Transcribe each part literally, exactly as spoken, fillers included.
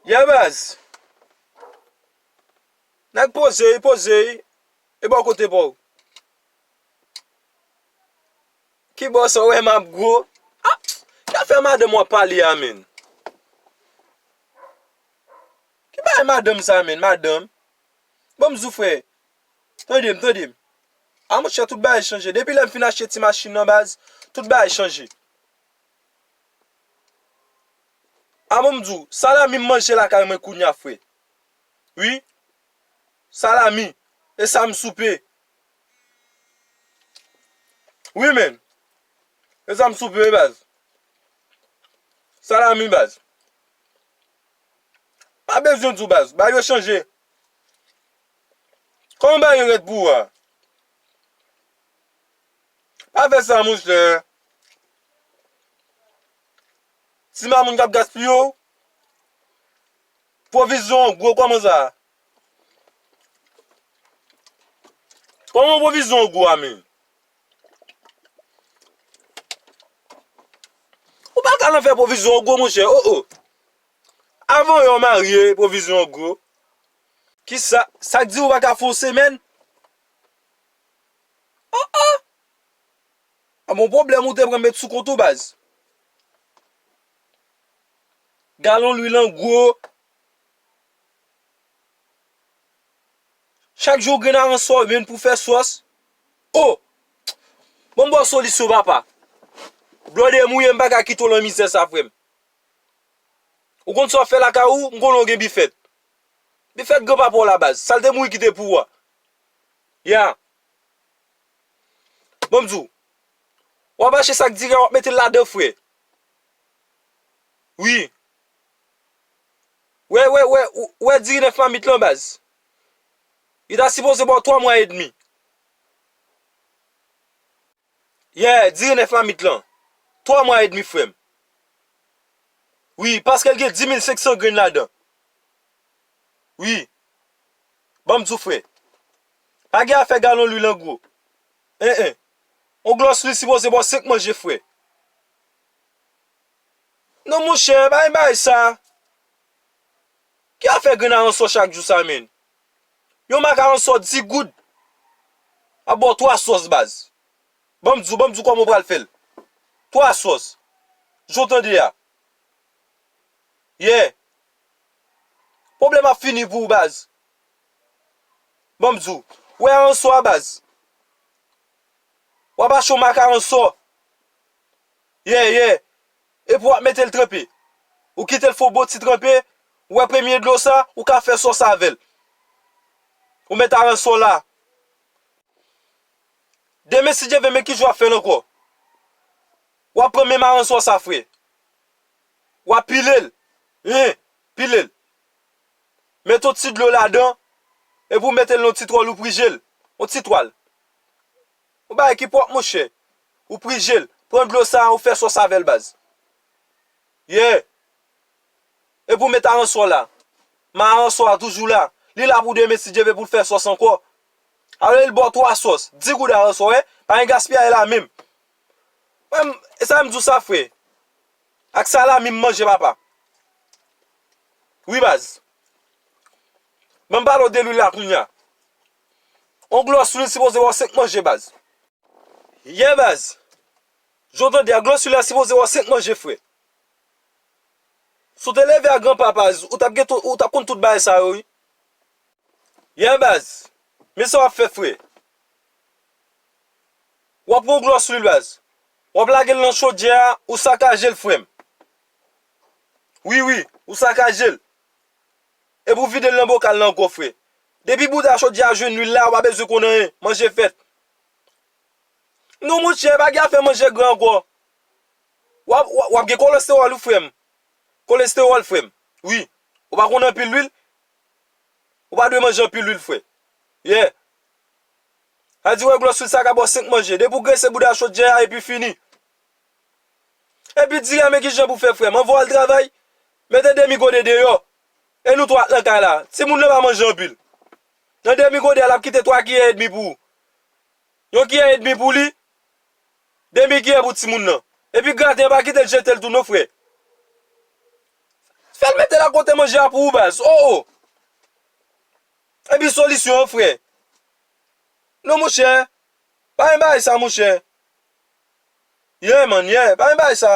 Yeah, baz. Nèg poze, poze. E bò kote pa w? Ki bò sa w wè m ap gwo? Ah, ki afè madanm w ap pale a, menn? Ki bagay madanm sa, menn, madanm? Bon, m di w, frè. Tande m, tande m. A, monchè, tout bagay chanje. Depi lè m fin achte ti machin nan, baz, tout bagay chanje. A, bon, m di w, salami m manje lakay mwen kounye a, frè. Wi. Salami. E sa m soupe. Wi, menn. E sa m soupe, wi, baz. Salami, baz. Pa bezwen di w, baz. Bagay yo chanje. Kòman bagay yo ret pou ou a? Pa fè sa, monchè. Ti mamoun k ap gaspiye w. Pwovizyon an gwo kòman sa? Kòman pwovizyon an gwo a, menn? Ou pa ka nan fè pwovizyon an gwo, monchè. Oh, oh. Avan yè w marye, pwovizyon an gwo. Kisa? Sa k di ou pa ka fè yon semèn? Oh, oh. A bon, pwoblèm ou te pran met sou kont ou, baz. Galon lwil an gwo. Chak jou w gen aransò w jwenn pou fè sòs. Oh! Bon, m ba w solisyon, papa. Blòdè mouye, m pa ka kite w lan mizè sa, frè m. Ou konn sa w fè lakay ou? M konnen w gen bifèt. Bifèt granpapa w la, baz. Sa l te mouri kite pou ou a. Ya. Bon, m di w. W ap achte sak diri a, w ap mete l ladan, frè. Wi. Wè, wè, wè, wè diri nèf mamit lan, baz. Li ta sipoze ba w twa mwa edmi. Yeah, diri nèf mamit lan. Twa mwa edmi, frè m. Wi, paske l gen dis mil senk san grenn ladan. Wi. Ban m di w, frè. Pa gen afè galon lwil an gwo. En, en. On glòs lwil sipoze ba w senk manje, frè. Non, monchè, pa gen bagay sa. Ki afè grenn aransò chak jou sa, menn? Yon mak aransò dis goud ap ba w twa sòs, baz. Ban m di w, ban m di w kòman w pral fè l. Twa sòs. Jan w tande a. Yeah. Pwoblèm ap fini pou ou, baz. Ban m di w. Wè aransò a, baz. W ap achte yon mak aransò. Yeah, yeah. Epi w ap mete l tranpe. Ou kite l fè yon bon ti tranpe, ou wè premye dlo sa, ou ka fè sòs avè l. Ou met aransò la. Demen, si Dye vle, men ki jan w ap fè l ankò. W ap pran menm aransò sa, frè. W ap pile l. Hen, pile l. Mete yon ti dlo ladan, epi w mete l nan yon ti twòl, ou prije l. Yon ti twal. Yon bagay ki pwòp, monchè. Ou prije l. Pran dlo sa, ou fè sòs avè l, baz. Yeah. Epi w met aransò la. Men aransò a toujou la. Li la pou demen, si Dye vle, pou l fè sòs ankò. Alò, li ba w twa sòs. Dis goud aransò, wè. Pa gen gaspiyay la menm. Mwen, e sa m di w sa, frè. Ak salami m manje, papa. Wi, baz. Ban m pale w de lwil la kounye a. On glòs lwil sipoze ba w senk manje, baz. Yeah, baz. Jan w tande a, glòs lwil la sipoze ba w senk manje, frè. Si w te leve a granpa, baz, ou t ap gen tout, ou t ap konn tout bagay sa yo, wi. Yeah, baz. Men sa w ap fè, frè. W ap pran glòs lwil, baz. W ap lage l nan chodyè a, ou sakaje l, frè m. Wi, wi, ou sakaje l. Epi w vide l nan bokal la ankò, frè. Depi bouda chodyè a jwenn lwil la, ou pa bezwen konn anyen. Manje fèt. Non, monchè, pa gen afè manje gran ankò. W ap, w ap, w ap gen kolestewòl, wi, frè m. Kolestewòl, frè m. Wi. Ou pa konn anpil lwil? Ou pa dwe manje anpil lwil, frè. Yeah. Sa di, wè, glòs lwil sa ka ba w senk manje. Depi w grese bouda chodyè a, epi fini. Epi diri a, men ki jan pou fè, frè m. Anvan w al travay, mete demi gode deyò. E nou twa k nan kay la. Timoun nan pa manje anpil. Nan demi gode a, l ap kite twa kiyè edmi pou ou. Yon kiyè edmi pou li, demi kiyè pou timoun nan. Epi graten an, pa kite l jete l tou non, frè. Al mete l akote manje a pou ou, baz. Oh, oh. Epi solisyon an, frè. Non, monchè. Pa gen bagay sa, monchè. Yeah, man, yeah. Pa gen bagay sa.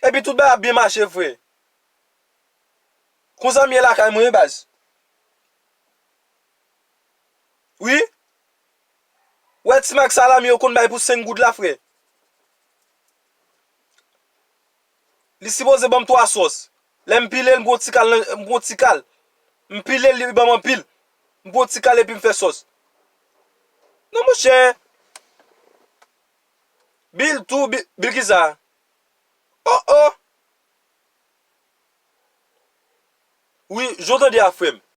Epi tout bagay ap byen mache, frè. Konsa m ye lakay mwen, baz. Wi. Wè ti mak salami yo konn bay pou senk goud la, frè. Li sipoze ban m twa sòs. Lè m pile l, m pran ti kal, m pran ti kal. M pile l, li ban m anpil. M pran ti kal epi m fè sòs. Non, monchè. Bil tou, bil, bil ki sa? Oh, oh. Wi, jan w tande a, frè m.